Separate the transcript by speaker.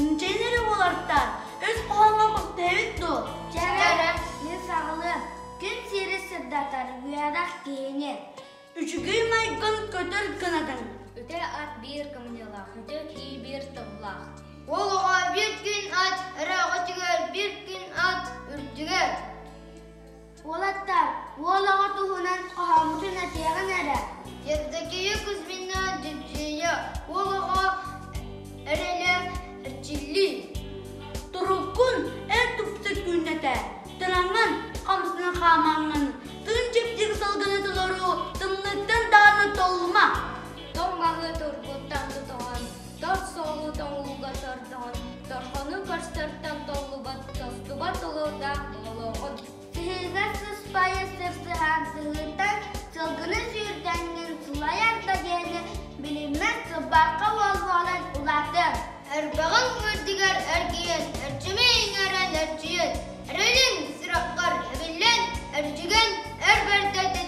Speaker 1: Инчэйин эрэ буолартаан, өс хоһооҥҥо хостуһэбит дуо?
Speaker 2: Чэ эрэ, мин саҕалыам. Күн сири сырдатар үөрэх киһини.
Speaker 1: Үчүгэй майгын көтөр гынатын.
Speaker 3: Үтэ ат биир кымньылаах, үтэ кии биир тыллаах.
Speaker 4: Ол оҕо биир күн ат эрэ оҕотугар, биир күн ат үрдүгэр.
Speaker 2: Уолаттар, уол оҕо туһунан хоһооммутун этиэҕин эрэ.
Speaker 4: Евдокия Кузьмина Дьүдьүйэ уол оҕо эрэлэ эрчиллии.
Speaker 1: Туруккун эр тупса күннэтэ, тыраҥҥын, хамсанан хаамаҥҥын, тыын чэпчэки салгыны толору, тымныыттан даҕаны толлума.
Speaker 3: Тоҥ маһы тургуттан тутуһан, тор суолу тоҥууга сордоһон, торхону көрсөртөн толлубат, тостубат тулуурдаах буолуоҕун.
Speaker 2: Сыһыыга сыспайы сырсыһан сыһыытан сылгыны сүүрдэҥҥин сылайар да диэни билиммэт сылбарха уол буолан улаатыаҥ.
Speaker 4: Эрбэҕиҥ үрдүгэр эргийэн, эрчими иҥэрэн эрчийэн, эрэлиҥ сүрэххэр эбиллэн, эрдьигэн эр бэрдэ.